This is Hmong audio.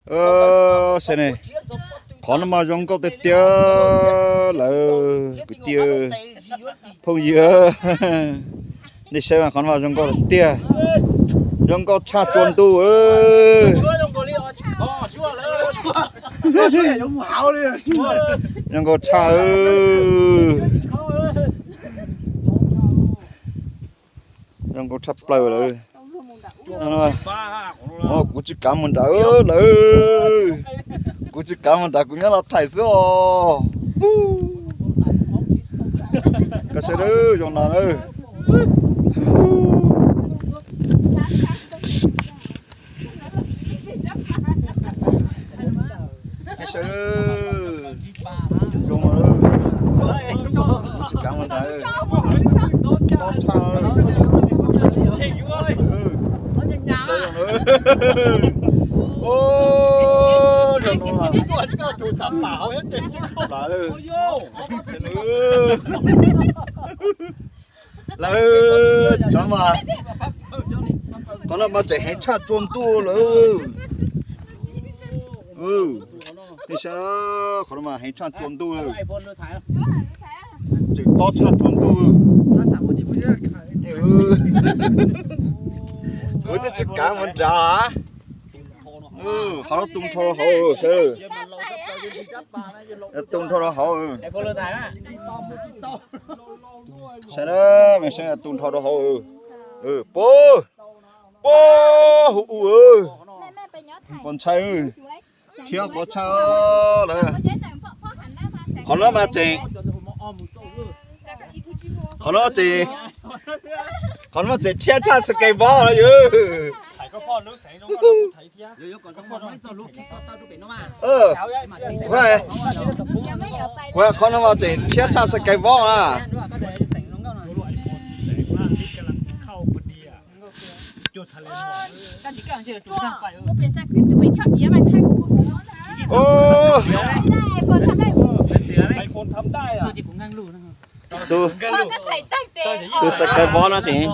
Saib ne, qhov no mas zoo nkauj tiag tiag lawm kwv tij phooj ywg. Nej saib mas qhov no mas zoo nkauj tiag, zoo nkauj tshaj tsua ntuj. Zoo nkauj tshaj. Zoo nkauj tshaj plaws lawm. Kuv tsis kav mus nrad lawm. Kuv tsis kav mus nrad, kuv nyob los thaij xwb os. Koj saib zoo no na. Saib zoo, tsis kav mus nrad, tob tshaj. Saib zoo, zoo no. Lawv cov mas, qhov no mas tseem heev tshaj tsua ntuj lawm. Nej saib, qhov no mas heev tshaj tsua ntuj lawm. Tseem tob tshaj tsua ntuj. Kuv twb tsis kav mus nrad. Qhov no tu nrho rau hauv, saib. Tu nrho rau hauv. Saib na, saib tu nrho rau hauv. Pab, pab hu u, pab ntshai, thiab pab tshaj lawm. Qhov no mas tseem, qhov no tseem, qhov no tseem thiab tshaj skateboard lawm yom. Kuv, kuv qhov no mas tseem thiab tshaj skateboard na. Tus skateboard no tseem,